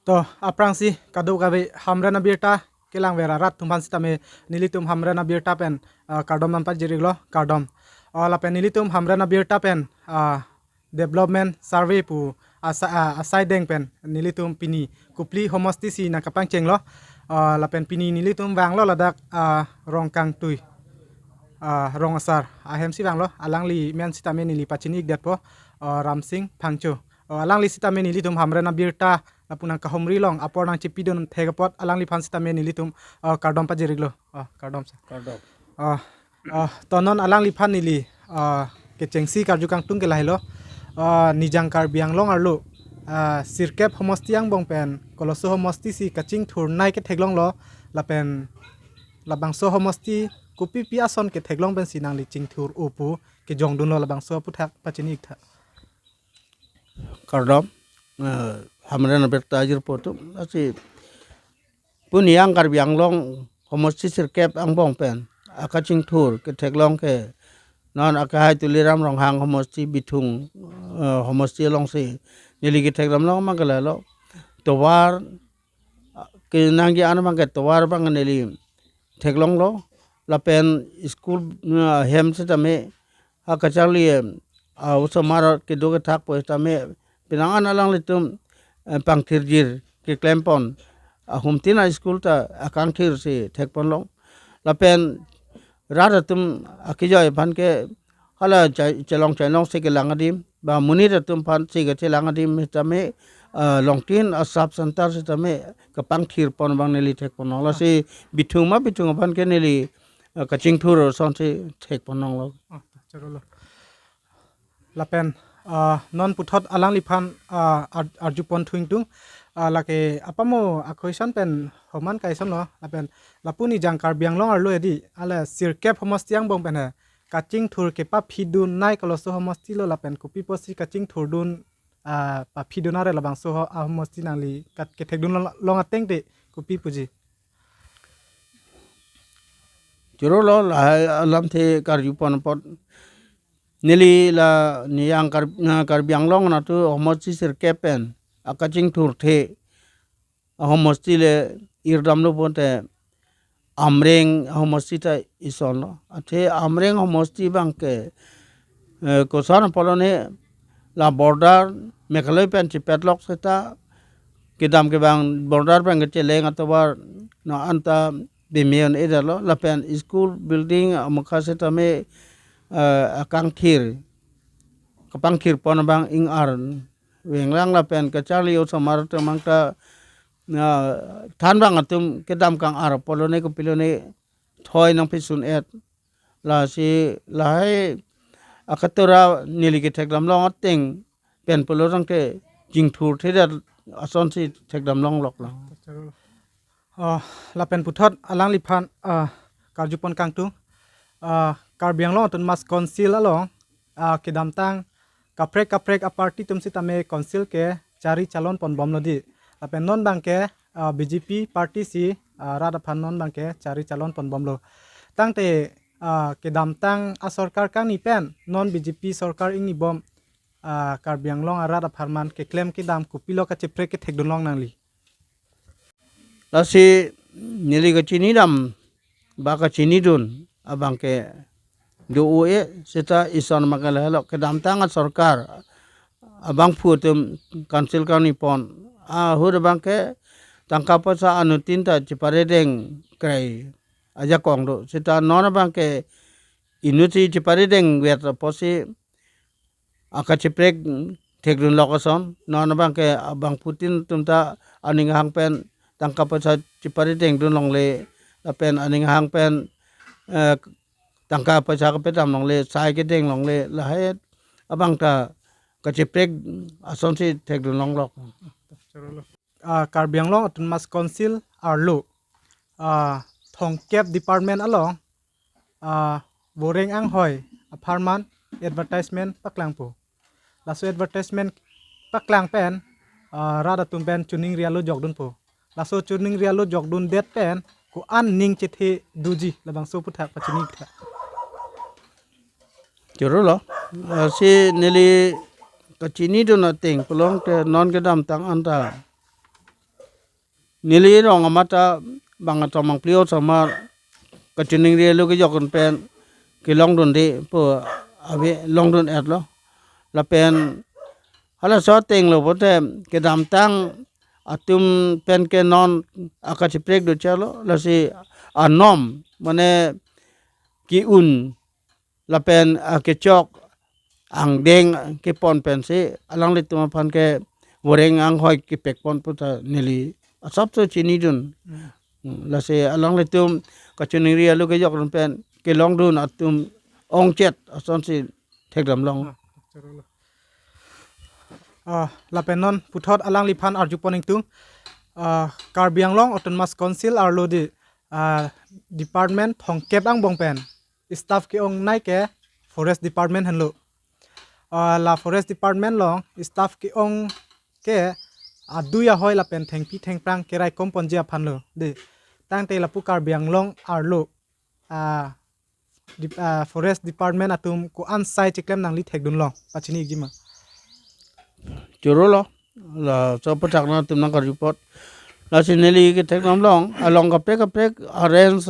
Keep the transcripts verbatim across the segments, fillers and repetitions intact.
To, aphrangsi kadokave Hamren abirta kelangver arat atum aphan sitame nelitum Hamren abirta pen, ah, kardom nangpajir-iklo, kardom. Ah, lapen nelitum Hamren abirta pen, ah, development survey pu asa-, ah, asai deng pen nelitum pini Kopili homosti si nangkapangchenglo. Ah, lapen pini nelitum vanglo ladak, ah, rong kangtui, ah, rong asar ahem si vanglo, alangli men sitame neli pachini-ikdetpo, ah, Ramsing Phangcho. Ah, alangli sitame nelitum Hamren abirta lapu nangkahumri along apor nangchipidun thek apot alangliphan sitame nelitum, ah, kardom pajir-iklo. Ah, kardom sir. Kardom. Ah, ah, to non alangliphan neli, ah, kechengsi karju kangtung ke lahelo. Ah, Nijang Karbi Anglong arlo, ah, sirkep homosti angbong pen koloso homosti si kachingthurnei ketheklonglo, lapen labangso homosti kopipi ason ketheklong pensi nangli chingthur-o pu kejongdunlo, labangso aphuthak pachini-iktha. Kardom, eh, Hamren abirta jirpo atum, lasi pu Nijang Karbi Anglong homosti sirkep angbong pen akachingthur ketheklong ke non akehai Tuliram Ronghang homosti Bithung, eh, homosti alongsi neli kethekdamlong abang ke lahelo. Tovar, ah, kenangji an abang ke tovar abang neli theklonglo. Lapen school, ah, hem sitame, ah, kacharli, eh, ah, osomar kedo kethakpo sitame, penang an alanglitum, eh, pangthirjir keklempon. Ahumtin a-school ta akangthir si thekponlong. Lapen rat atum akejoi aphan ke hala chai-, chelong chainong si kelang adim, ba monit atum aphan si kechelang adim sitame, ah, longtin a-sub center sitame kapangthirpon abang neli thekponlong. Lasi Bithung ma Bithung aphan ke neli, ah, kachingthur asonsi thekponlonglo. Ah, chorolo. Lapen, ah, non puthot alangliphan, ah, ar-, arjupon thu-ingtung, ah, lake apamo a-question pen homan kaisonlo, lapen lapu Nijang Karbi Anglong arlo edi, ale sirkep homosti angbong pen he kachingthur kepaphidun nei koloso homosti lo, lapen kopi apotsi kachingthurdun, ah, paphidun are labangso ho-, ahomosti nangli kat kethekdun lo-, long ateng te kopi puji? Chorolo, lahai alamthe karjupon apot. Neli la Nijang Kar-, na Karbi Anglong natu homosti sirkep pen akachingthurthe ahomosti le irdamlo bonte Amreng homosti ta isonlo. Athe Amreng homosti abang ke, eh, koson apotlo ne la border Meghalaya pen chepetlok seta kedam kevang border pen kecheleng atovar non anta bimion edalo, lapen school building amukha sitame, eh, akangthir, kapangthirpon abang ing-ar venglang, lapen kacharli osomar atum abang ta, ah, thanbang atum kedam kang-ar apotlo ne kopilo ne thoi nangpisun-et. Lasi lahai akatora neli kethekdamlong ateng pen pulo tangte chingthurthedet asonsi thekdamlongloklo. Ah, lapen puthot alangliphan, ah, karjupon kangtung, ah, Karbi Anglong Autonomous Council along, ah, kedamtang kaprek kaprek a-party atum sitame council ke chari chalonponbomlo di. Lapen non abang ke, ah, B J P party si, ah, rat aphan non abang ke chari chalonponbomlo. Tangte, ah, kedamtang asorkar kangni pen non B J P sorkar ingnibom, ah, Karbi Anglong arat apharman keklem kedam kopilo kacheprek kethekdunlong nangli? Lasi neli kachinidam ba kachinidun abang ke do-o-e, seta ison abang ke lahelo, kedamtang asorkar abangphu atum council kangnipon ahut abang ke tangka poisa anuttin ta cheparedeng krai ajakong do, seta non abang ke inutsi cheparedengvet apotsi akacheprek thekdunlok ason, non abang ke abangphutin atum ta aning ahang pen tangka poisa cheparedengdunlongle, lapen aning ahang pen, eh, tangka poisa kapedamlongle, sai kedenglongle, lahai abang ta kacheprek asonsi thekdunlonglok. Ah, Karbi Anglong Autonomous Council arlo, ah, thomkep department along, ah, Boreng Anghoi apharman advertisement paklangpo. Laso advertisement paklang pen, ah, rat atum pen choningri alo jokdunpo. Laso choningri alo jokdundet pen ko-an ning chethe doji, labangso aphuthak pachini-iktha. Chorolo, ah, si neli kachinidun ateng pulote non kedamtang anta Neli rong amat ta bang atomang plio samar kachiningri alo kejok pen kelongdunde pu ave longdun-etlo. Lapen halaso atenglo pote kedamtang atum pen ke non akachiprek do chalo, lasi anom mane ki-un lapen akechok angdeng kepon pensi alanglitum aphan ke voreng anghoi kepekpon puta neli asapso chinidun. Hmm. Hmm, lasi alanglitum kachiningri alo kejok pen kelongdun atum ongchet asonsi thekdamlong. Ah, chorolo. Ah, lapen non puthot alangliphan arjupon ingtung. Ah, Karbi Anglong Autonomous Council arlo di, ah, department thomkep angbong pen staff ke-ongnei ke Forest Department henlo. Ah, la Forest Department along staff ke-ong ke adui ahoi lapen thengpi thengphrang keraikom ponji aphanlo. De, tangte lapu Karbi Anglong arlo, ah, dip-, ah, Forest Department atum ko-an asai chiklem nangli thekdunlong, pachini ikji ma? Chorolo, laso aphuthak nangtum nangkarjupon. Lasi neli kethekdamlong, along kaprek kaprek a-range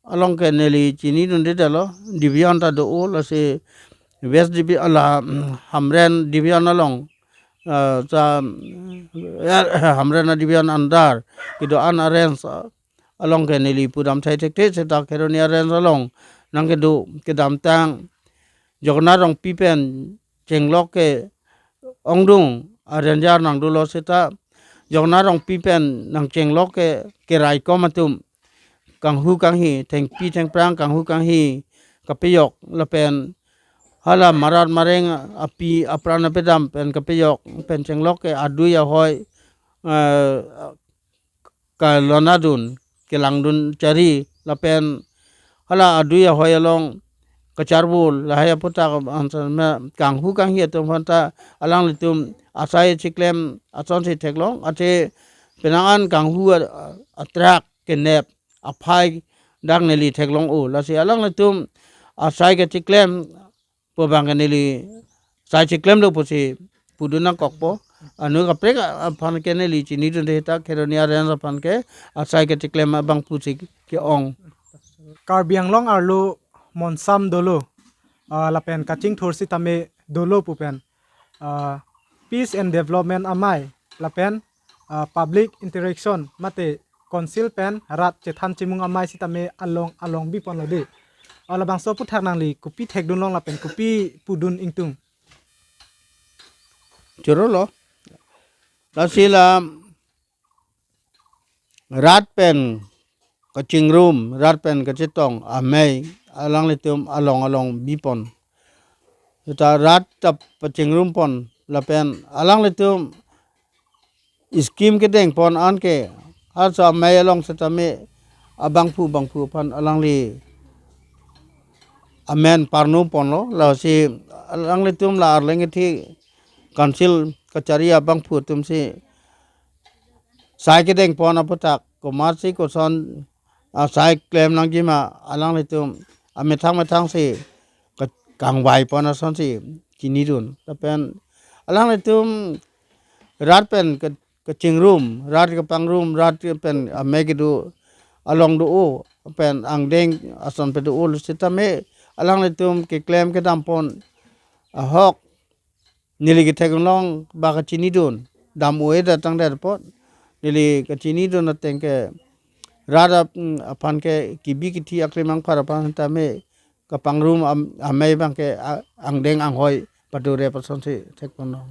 along ke neli chinidundedetlo, division ta do-o, lasi West Divi-, ala, mm, Hamren Division along, ah, sa, mm, ya, Hamren Division under kedo-an a-range, ah, along ke neli pudam thai thekthe seta Kheroni a-range along nangkedo kedamtang Jagannath Rongpi pen chenglok ke-ongdung a-ranger nangdolo seta Jagannath Rongpi pen nangchenglok ke keraikom atum kanghu kanghi, thengpi thengphrang kanghu kanghi kapejok lapen hala marat mareng api apran apedam pen kapejok pen chenglok ke adui ahoi, eh, kalonadun, kelangdun chari lapen hala adui ahoi along kacharbul lahai aphuthak ansa me kanghu kanghi atum aphanta alanglitum asai chiklem asonsi theklong, athe penang an kanghu a-, a-, atrak kenep aphai dak neli theklong-o, lasi alanglitum asai kechiklem pu abang ke neli sai chiklemlo pusi pudun nangkokpo. Anu kaprek aphan ke neli chinidunde ta Kheroni a-range aphan ke asai kechiklem abang pusi ke-ong. Karbi Anglong arlo monsam dolo, ah, lapen kachingthur sitame dolo pu pen, ah, Peace and Development amei lapen, ah, public interaction mate council pen rat chethan chimung amei sitame along along biponlo de. Ah, labangso aphuthak nangli kopi thekdunlong lapen kopi pudun ingtung? Chorolo. Lasi la rat pen kachingrum, rat pen kachetong amei alanglitum along along bipon. Seta rat ta pachingrumpon lapen alanglitum scheme kedengpon anke halaso amei along setame abangphu bangphu aphan alangli amen parnuponlo, lasi alanglitum la Arleng Kethi council kachari abangphu atumsi sai kedengpon aphuthak komatsi koson asai klem nangji ma alanglitum amethang methangsi ka-, kangvaipon asonsi chinidun. Lapen alanglitum rat pen ke-, kachingrum, rat kepangrum, rat pen amei kedo along do-o, pen angdeng ason pe do-o sitame alanglitum keklem kedampon ahok neli ketheklong ba kachinidun, dam-o-e datang det apot neli kachinidun ateng ke rat ap-, aphan ke kebi kethi aklimang phar aphan tame kapangrum am-, amei abang ke a-, angdeng anghoi padore pasonsi thekponlong.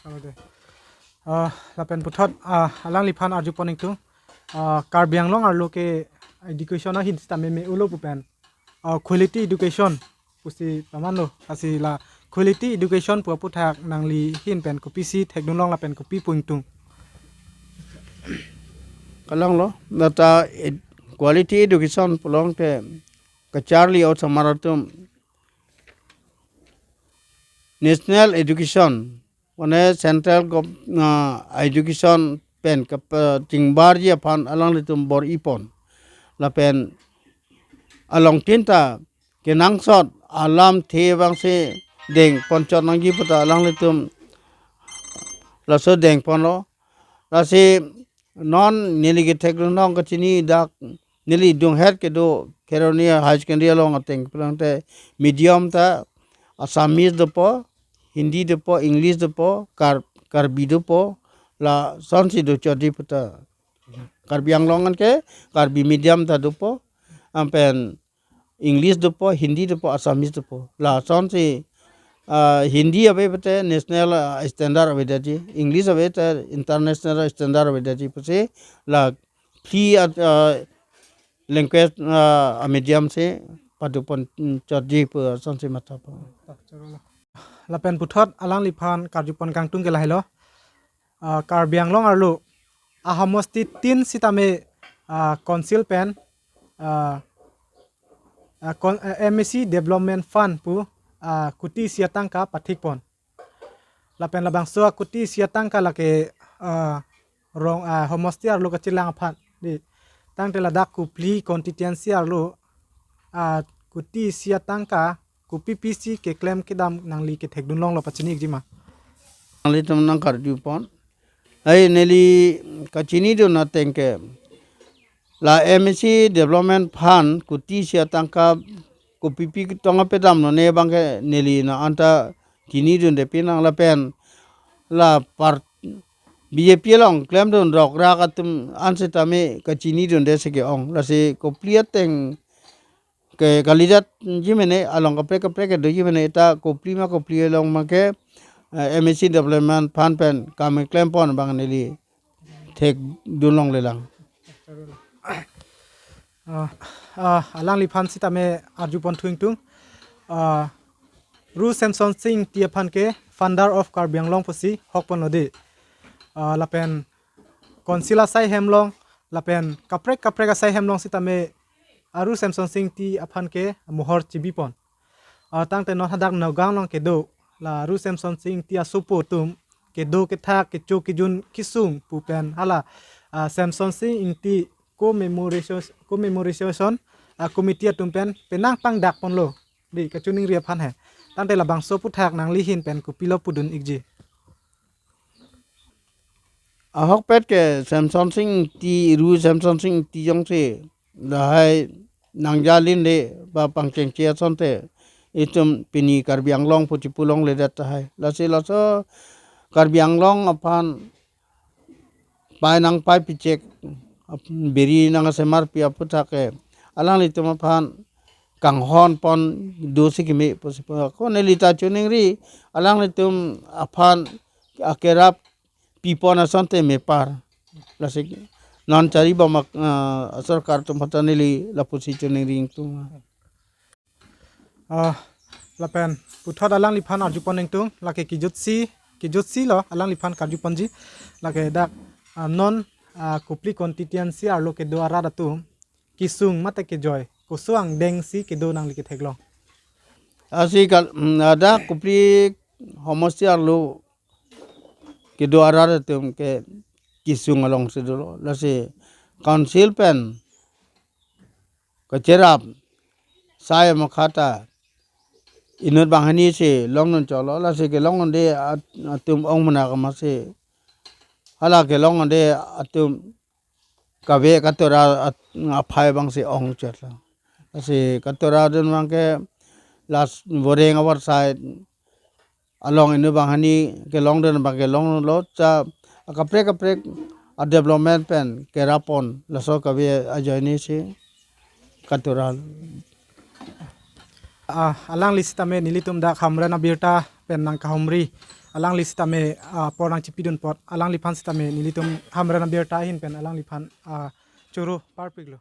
Ode. Ah, lapen puthot, ah, alangliphan arjupon ingtung. Ah, Karbi Anglong arlo ke education ahin sitame me-olo pu pen, ah, quality education pusi pamanlo, lasi la quality education pu aphuthak nangli ahin pen kopisi thekdunlong lapen kopi pu ingtung? Kalanglo, nata ed-, quality education pulong ke kacharli osomar atum national education, mane central gov-, ah, education pen kapa-, chingbarji aphan alanglitum bor-ipon. Lapen alongtin ta kenangsot alamthe abangsi dengponchot nangji puta alanglitum laso dengponlo. Lasi non neli kethekdun long kachini dak neli dunghet kedo Kheroni High Secondary along ateng pulang te medium ta Assamese dopo, Hindi dopo, English dopo, Kar-, Karbi dopo, lasonsi do chodi puta. Karbi Anglong an ke Karbi medium ta dopo, anpen English dopo, Hindi dopo, Assamese dopo. Lasonsi, ah, Hindi ave pute national, ah, standard avedetji, English ave te international standard avedetji pusi la phli at, ah, language, ah, a medium si padopon, mm, chotji pu asonsi mathapo. Lapen puthot alangliphan karjupon kangtung ke lahelo. Ah, Karbi Anglong arlo ahomosti tin sitame, ah, council pen, ah, ah, kon-, ah, M A C Development Fund pu, ah, kuti isi atangka pathikpon. Lapen labangso akuti isi atangka lake, ah, rong, ah, homosti arlo kachelang aphan, dei. Tangte ladak Kopili constituency arlo, ah, kuti isi atangka kopi pisi keklem kedam nangli kethekdun longlo pachini ikji ma? Nanglitum nangkarjupon. Ai neli kachinidun ateng ke la M A C Development Fund kuti isi atangka kopi pi tong apedamlo ne abang ke neli non anta chinidunde pinang lapen la part B J P along klemdun rok rak atum an sitame kachinidunde si ke-ong. Lasi Kopili ateng ke kalidet ji mene, along kaprek kaprek kedoji mene, ta Kopili ma Kopili along ma ke, eh, M A C Development Fund pen kam klempon abang neli thekdun longlelang. Ah, ah, alangliphan sitame arjupon thu ingtung. Ah, Ru Semsonsing Ingti aphan ke founder of Karbi Anglong pusi hokponlo dei. Ah, lapen council asai hem along lapen kaprek kaprek asai hem along sitame Ru Semsonsing Ingti aphan ke mohor chibipon. Ah, tangte non hadak Nagaon along kedo la Ru Semsonsing Ingti asopo atum kedo kethak kecho kejun kesung pu pen hala, ah, Semsonsing Ingti commemoration, commemoration, ah, committee atum pen penang pangdakponlo dei kachiningri aphan he. Tangte labangso aputhak nangli ahin pen kopilo pudun ikji? Ahokpet ke Semsonsing Ingti, Ru Semsonsing Ingti jongsi lahai nangjalinde ba pangchengche asonte itum pini Karbi Anglong pu chipulongledet tahai. Lasi laso Karbi Anglong aphan pai nangpai pichek ap-, biri nangsemarpi aputhak ke alanglitum aphan kanghonpon dosi keme pusi pu. Ako neli ta chiningri alanglitum aphan akerap pipon asonte mepar. Lasi non charibom ak-, ah, sorkar atum aphan ta neli lapusi chiningri ingtung. Ah, lapen puthot alangliphan arjupon ingtung, lake kejutsi, kejutsilo alangliphan karjuponji, lake dak, ah, non, ah, Kopili constituency arlo kedo arat atum kesung mate kejoi koso angdengsi kedo nangli ketheklong? Lasi kal-, mm, dak Kopili homosti arlo kedo arat atum ke kesung alongsi dolo. Lasi council pen kacherap sai amakha ta inut banghini si longdun cholo, lasi kelongdunde at-, atum ong mena kama si hala kelongdunde atum kave katura at-, aphai abang si ong chotlo. Lasi katura dun abang ke last boreng avar side along inut banghini kelongdun abang kelonglo, cha kaprek kaprek a development pen kerapon laso kave ajoine si katura. Ah, alangli sitame nelitum dak Hamren abirta pen nangkahumri, alangli sitame, ah, apor nangchipidun apot, alangliphan sitame nelitum Hamren abirta ahin pen alangliphan, ah, choro parpiklo.